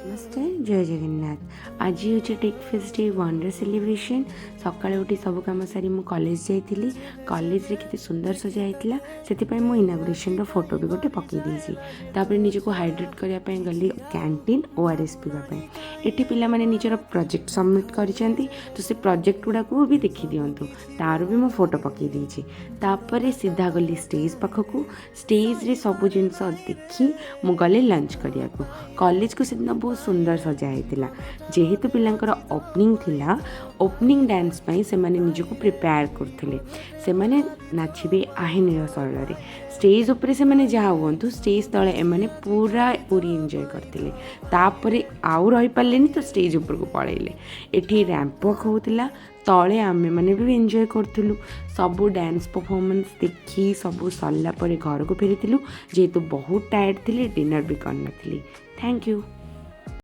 ନମସ୍କାର, ଜୟ ଜଗନ୍ନାଥ। ଆଜି ହେଉଛି ଟେକ୍ ଫେଷ୍ଟ ଡେ 1ର ସେଲିବ୍ରେସନ୍। ସକାଳୁ ଉଠି ସବୁ କାମ ସାରି ମୁଁ କଲେଜ ଯାଇଥିଲି। କଲେଜରେ କେତେ ସୁନ୍ଦର ସଜା ହେଇଥିଲା, ସେଥିପାଇଁ ମୁଁ ଇନାଗୁରେସନ୍ର ଫଟୋ ବି ଗୋଟେ ପକାଇ ଦେଇଛି। ତାପରେ ନିଜକୁ ହାଇଡ୍ରେଟ୍ କରିବା ପାଇଁ ଗଲି କ୍ୟାଣ୍ଟିନ୍ ଓଆର୍ଏସ୍ ପିଇବା ପାଇଁ। ଏଠି ପିଲାମାନେ ନିଜର ପ୍ରୋଜେକ୍ଟ ସବମିଟ୍ କରିଛନ୍ତି, ତ ସେ ପ୍ରୋଜେକ୍ଟ ଗୁଡ଼ାକୁ ବି ଦେଖିଦିଅନ୍ତୁ। ତାର ବି ମୁଁ ଫଟୋ ପକାଇ ଦେଇଛି। ତାପରେ ସିଧା ଗଲି ଷ୍ଟେଜ୍ ପାଖକୁ। ଷ୍ଟେଜ୍ରେ ସବୁ ଜିନିଷ ଦେଖି ମୁଁ ଗଲି ଲଞ୍ଚ କରିବାକୁ। କଲେଜକୁ ସେଦିନ ବହୁତ ସୁନ୍ଦର ସଜା ହେଇଥିଲା। ଯେହେତୁ ପିଲାଙ୍କର ଓପନିଂ ଥିଲା, ଓପନିଂ ଡ୍ୟାନ୍ସ ପାଇଁ ସେମାନେ ନିଜକୁ ପ୍ରିପେୟାର କରୁଥିଲେ। ସେମାନେ ନାଚିବେ ଆହେ ନୀଳ ଶୈଳରେ। ଷ୍ଟେଜ୍ ଉପରେ ସେମାନେ ଯାହା ହୁଅନ୍ତୁ, ଷ୍ଟେଜ୍ ତଳେ ଏମାନେ ପୁରା ପୁରି ଏନ୍ଜୟ କରିଥିଲେ। ତାପରେ ଆଉ ରହିପାରିଲେନି, ତ ଷ୍ଟେଜ୍ ଉପରକୁ ପଳେଇଲେ। ଏଠି ର୍ୟାମ୍ପ ୱାକ୍ ହେଉଥିଲା, ତଳେ ଆମେମାନେ ବି ଏନ୍ଜୟ କରୁଥିଲୁ। ସବୁ ଡ୍ୟାନ୍ସ ପରଫର୍ମାନ୍ସ ଦେଖି ସବୁ ସରିଲା ପରେ ଘରକୁ ଫେରିଥିଲୁ। ଯେହେତୁ ବହୁତ ଟାୟାର୍ଡ଼ ଥିଲି, ଡିନର୍ ବି କରିନଥିଲି। Thank you.